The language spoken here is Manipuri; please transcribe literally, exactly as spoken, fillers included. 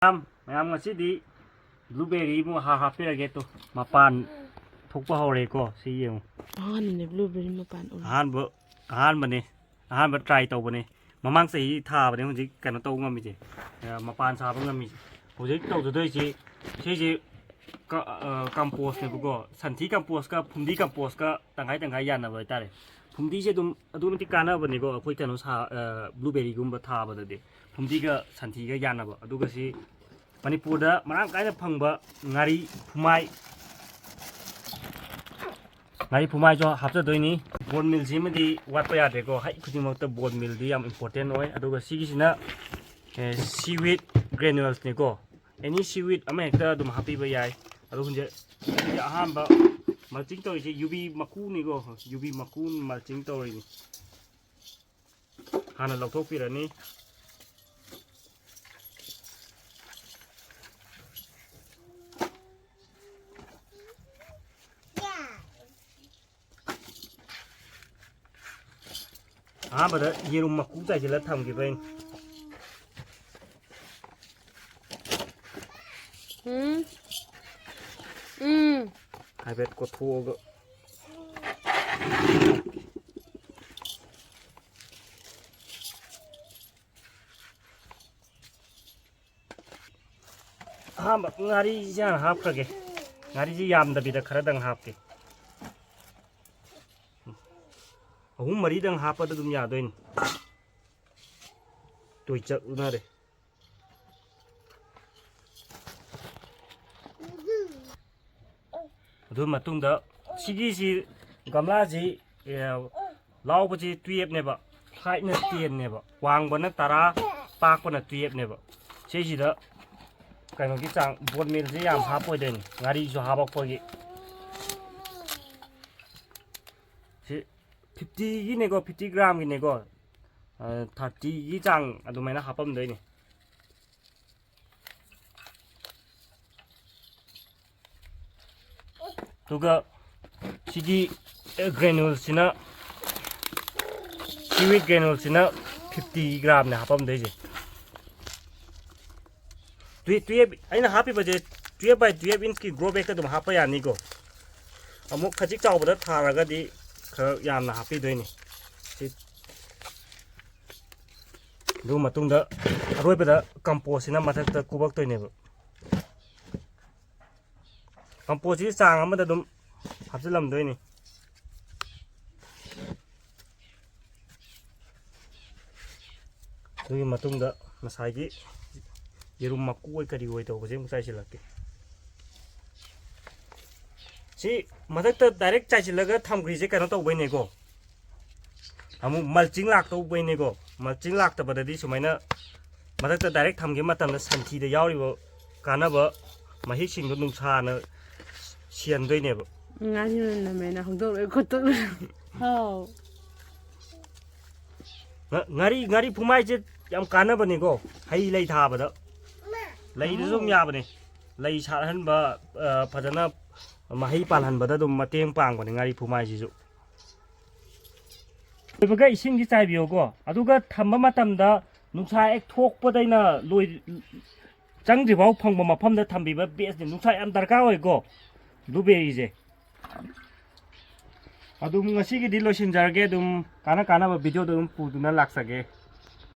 ꯃꯌꯥꯝ, ꯃꯌꯥꯝ ꯉꯁꯤꯗꯤ blueberry ꯑꯃꯨꯛ ꯍꯥ-, ꯍꯥꯞꯄꯤꯔꯒꯦ꯫ ꯇꯨ, ꯃꯄꯥꯟ ꯊꯣꯛꯄ ꯍꯧꯔꯦꯀꯣ꯫ ꯁꯤ ꯌꯦꯡꯉꯨ꯫ ꯑꯍꯥꯟꯕꯅꯦ blueberry ꯃꯄꯥꯟ ꯎꯔꯤ꯫ ꯑꯍꯥꯟꯕ, ꯑꯍꯥꯟꯕꯅꯦ꯫ ꯑꯍꯥꯟꯕ try ꯇꯧꯕꯅꯦ꯫ ꯃꯃꯥꯡ ꯆꯍꯤ ꯊꯥꯕꯅꯦ ꯍꯧꯖꯤꯛ ꯀꯩꯅꯣ ꯇꯧꯕ ꯉꯝꯃꯤꯁꯦ꯫ ꯑ, ꯃꯄꯥꯟ ꯁꯥꯕ ꯉꯝꯃꯤꯁꯦ꯫ ꯍꯧꯖꯤꯛ ꯇꯧꯖꯗꯣꯏꯁꯤ, ꯁꯤꯁꯦ ꯀ-, ꯑ, compost ꯅꯦꯕꯀꯣ꯫ ꯁꯟꯊꯤ compost ꯀ ꯐꯨꯝꯗꯤ compost ꯀ ꯇꯪꯈꯥꯏ ꯇꯪꯈꯥꯏ ꯌꯥꯟꯅꯕ ꯍꯥꯏꯇꯥꯔꯦ꯫ ꯐꯨꯝꯗꯤꯁꯦ ꯑꯗꯨꯝ ꯑꯗꯨꯛꯀꯤ ꯃꯇꯤꯛ ꯀꯥꯟꯅꯕꯅꯤꯀꯣ, ꯑꯩꯈꯣꯏ ꯀꯩꯅꯣ ꯁꯥ-, ꯑ, blueberry ꯒꯨꯝꯕ ꯊꯥꯕꯗꯗꯤ꯫ ꯐꯨꯝꯗꯤꯒ ꯁꯟꯊꯤꯒ ꯌꯥꯟꯅꯕ꯫ ꯑꯗꯨꯒ ꯁꯤ ꯃꯅꯤꯄꯨꯔꯗ ꯃꯔꯥꯡ ꯀꯥꯏꯅ ꯐꯪꯕ ꯉꯥꯔꯤ ꯐꯨꯃꯥꯏ, ꯉꯥꯔꯤ ꯐꯨꯃꯥꯏꯁꯨ ꯍꯥꯞꯆꯗꯣꯏꯅꯤ꯫ Bone meal ꯁꯤꯃꯗꯤ ꯋꯥꯠꯄ ꯌꯥꯗ꯭ꯔꯦꯀꯣ, ꯍꯩ ꯈꯨꯗꯤꯡꯃꯛꯇ bone meal ꯗꯤ ꯌꯥꯝ important ꯑꯣꯏ꯫ ꯑꯗꯨꯒ ꯁꯤꯒꯤꯁꯤꯅ, ꯑꯦ, seaweed granules ꯅꯤꯀꯣ, any seaweed ꯑꯃ ꯍꯦꯛꯇ ꯑꯗꯨꯝ ꯍꯥꯞꯄꯤꯕ ꯌꯥꯏ꯫ ꯑꯗꯨ ꯍꯧꯖꯤꯛ ꯑꯩꯒꯤ ꯑꯍꯥꯟꯕ mulching ꯇꯧꯔꯤꯁꯦ ꯌꯨꯕꯤ ꯃꯀꯨꯅꯤꯀꯣ, ꯌꯨꯕꯤ ꯃꯀꯨ mulching ꯇꯧꯔꯤꯅꯤ꯫ ꯍꯥꯟꯅ ꯂꯧꯊꯣꯛꯄꯤꯔꯅꯤ꯫ ꯑꯍꯥꯟꯕꯗ ꯌꯦꯔꯨꯝ ꯃꯀꯨ ꯆꯥꯏꯁꯤꯜꯂ ꯊꯝꯈꯤꯕꯩꯅꯤ꯫ ꯎꯝ꯫ ꯎꯝ꯫ ꯍꯥꯏꯐꯦꯠ ꯀꯣꯠꯊꯣꯛꯑꯒ꯫ ꯑꯍꯥꯟꯕ ꯉꯥꯔꯤꯁꯦ ꯍꯥꯟꯅ ꯍꯥꯞꯈ꯭ꯔꯒꯦ꯫ ꯉꯥꯔꯤꯁꯦ ꯌꯥꯝꯗꯕꯤꯗ ꯈꯔꯗꯪ ꯍꯥꯞꯀꯦ꯫ ꯑꯍꯨꯝ ꯃꯔꯤꯗꯪ ꯍꯥꯞꯄꯗ ꯑꯗꯨꯝ ꯌꯥꯗꯣꯏꯅꯤ꯫ ꯇꯣꯏꯆꯠ ꯎꯅꯔꯦ꯫ ꯑꯗꯨ ꯃꯇꯨꯡꯗ ꯁꯤꯒꯤꯁꯤ ꯒꯝꯂꯥꯁꯤ, ꯑꯦ, ꯂꯥꯎꯕꯁꯤ twelve ꯅꯦꯕ, height ꯅ ten ꯅꯦꯕ, ꯋꯥꯡꯕꯅ ꯇꯔꯥ, ꯄꯥꯛꯄꯅ twelve ꯅꯦꯕ꯫ ꯁꯤꯁꯤꯗ ꯀꯩꯅꯣꯒꯤ ꯆꯥꯡ, bone meal ꯁꯦ ꯌꯥꯝ ꯍꯥꯞꯄꯣꯏꯗꯣꯏꯅꯤ, ꯉꯥꯔꯤꯁꯨ ꯍꯥꯞꯄꯛꯄꯒꯤ꯫ ꯁꯤ fifty ꯒꯤꯅꯦꯀꯣ, fifty gram ꯒꯤꯅꯦꯀꯣ, ꯑ, thirty ꯒꯤ ꯆꯥꯡ ꯑꯗꯨꯃꯥꯏꯅ ꯍꯥꯞꯄꯝꯗꯣꯏꯅꯤ꯫ ꯑꯗꯨꯒ ꯁꯤꯒꯤ, ꯑꯦ, granule ꯁꯤꯅ, seaweed granule ꯁꯤꯅ fifty gram ꯅꯦ ꯍꯥꯞꯄꯝꯗꯣꯏꯁꯦ꯫ ꯇꯨꯌꯦꯜꯞ ꯑꯩꯅ ꯍꯥꯞꯄꯤꯕꯁꯦ ꯇꯨꯌꯦꯜꯞ ꯕꯥꯏ ꯇꯨꯌꯦꯜꯞ ꯏꯟꯁꯀꯤ ꯒ꯭ꯔꯣ ꯕꯦꯒꯇ ꯑꯗꯨꯝ ꯍꯥꯞꯄ ꯌꯥꯅꯤꯀꯣ꯫ ꯑꯃꯨꯛ ꯈꯖꯤꯛ ꯆꯥꯎꯕꯗ ꯊꯥꯔꯒꯗꯤ ꯈꯔ ꯌꯥꯝꯅ ꯍꯥꯞꯄꯤꯗꯣꯏꯅꯤ꯫ ꯁꯤ ꯑꯗꯨ ꯃꯇꯨꯡꯗ ꯑꯔꯣꯏꯕꯗ ꯀꯝꯄꯣꯁꯁꯤꯅ ꯃꯊꯛꯇ ꯀꯨꯞꯄꯛꯇꯣꯏꯅꯦꯕ꯫ ꯀꯝꯄꯣꯁꯁꯤ ꯆꯥꯡ ꯑꯃꯗ ꯑꯗꯨꯝ ꯍꯥꯞꯆꯤꯜꯂꯝꯗꯣꯏꯅꯤ꯫ ꯑꯗꯨꯒꯤ ꯃꯇꯨꯡꯗ ꯉꯁꯥꯏꯒꯤ ꯌꯦꯔꯨꯝ ꯃꯀꯨ ꯑꯣꯏ ꯀꯔꯤ ꯑꯣꯏ ꯇꯧꯕꯁꯦ ꯑꯃꯨꯛ ꯆꯥꯏꯁꯤꯜꯂꯛꯀꯦ꯫ ꯁꯤ ꯃꯊꯛꯇ ꯗꯥꯏꯔꯦꯛ ꯆꯥꯏꯁꯤꯜꯂꯒ ꯊꯝꯈ꯭ꯔꯤꯁꯦ ꯀꯩꯅꯣ ꯇꯧꯕꯩꯅꯦꯀꯣ, ꯑꯃꯨꯛ ꯃꯜꯆꯤꯡ ꯂꯥꯛꯇꯧꯕꯩꯅꯦꯀꯣ꯫ ꯃꯜꯆꯤꯡ ꯂꯥꯛꯇꯕꯗꯗꯤ ꯁꯨꯃꯥꯏꯅ ꯃꯊꯛꯇ ꯗꯥꯏꯔꯦꯛ ꯊꯝꯈꯤꯕ ꯃꯇꯝꯗ ꯁꯟꯊꯤꯗ ꯌꯥꯎꯔꯤꯕ ꯀꯥꯟꯅꯕ ꯃꯍꯤꯛꯁꯤꯡꯗꯣ ꯅꯨꯡꯁꯥꯅ ꯁꯤꯍꯟꯗꯣꯏꯅꯦꯕ꯫ ꯉꯥꯔꯤ ꯃꯅꯝ ꯅꯝꯃꯦꯅ ꯍꯧꯗꯣꯛꯂꯣꯏ ꯈꯣꯠꯇꯣꯛꯂꯣꯏ꯫ ꯍꯥꯎ꯫ ꯉꯥꯔꯤ ꯉꯥꯔꯤ ꯐꯨꯃꯥꯏꯁꯦ ꯌꯥꯝ ꯀꯥꯟꯅꯕꯅꯤꯀꯣ꯫ ꯍꯩ ꯂꯩ ꯊꯥꯕꯗ ꯂꯩꯗꯁꯨ ꯑꯗꯨꯝ ꯌꯥꯕꯅꯤ꯫ ꯂꯩ ꯁꯥꯠꯍꯟꯕ, ꯐꯖꯅ ꯃꯍꯩ ꯄꯥꯜꯍꯟꯕꯗ ꯑꯗꯨꯝ ꯃꯇꯦꯡ ꯄꯥꯡꯕꯅꯤ ꯉꯥꯔꯤ ꯐꯨꯃꯥꯏꯁꯤꯁꯨ꯫ ꯂꯣꯏꯕꯒ ꯏꯁꯤꯡꯁꯤ ꯆꯥꯏꯕꯤꯌꯣꯀꯣ꯫ ꯑꯗꯨꯒ ꯊꯝꯕ ꯃꯇꯝꯗ ꯅꯨꯡꯁꯥ ꯍꯦꯛ ꯊꯣꯛꯄꯗꯩꯅ ꯂꯣꯏ ꯆꯪꯗ꯭ꯔꯤꯐꯥꯎ ꯐꯪꯕ ꯃꯐꯝꯗ ꯊꯝꯕꯤꯕ ꯕꯦꯁꯅꯤ꯫ ꯅꯨꯡꯁꯥ ꯌꯥꯝ ꯗꯔꯀꯥꯔ ꯑꯣꯏꯀꯣ ꯕ꯭ꯂꯨꯕꯦꯔꯤꯁꯦ꯫ ꯑꯗꯨꯝ ꯉꯁꯤꯒꯤꯗꯤ ꯂꯣꯏꯁꯤꯟꯖꯔꯒꯦ꯫ ꯑꯗꯨꯝ ꯀꯥꯟꯅ ꯀꯥꯟꯅꯕ ꯚꯤꯗꯤꯑꯣꯗꯣ ꯑꯗꯨꯝ ꯄꯨꯗꯨꯅ ꯂꯥꯛꯆꯒꯦ꯫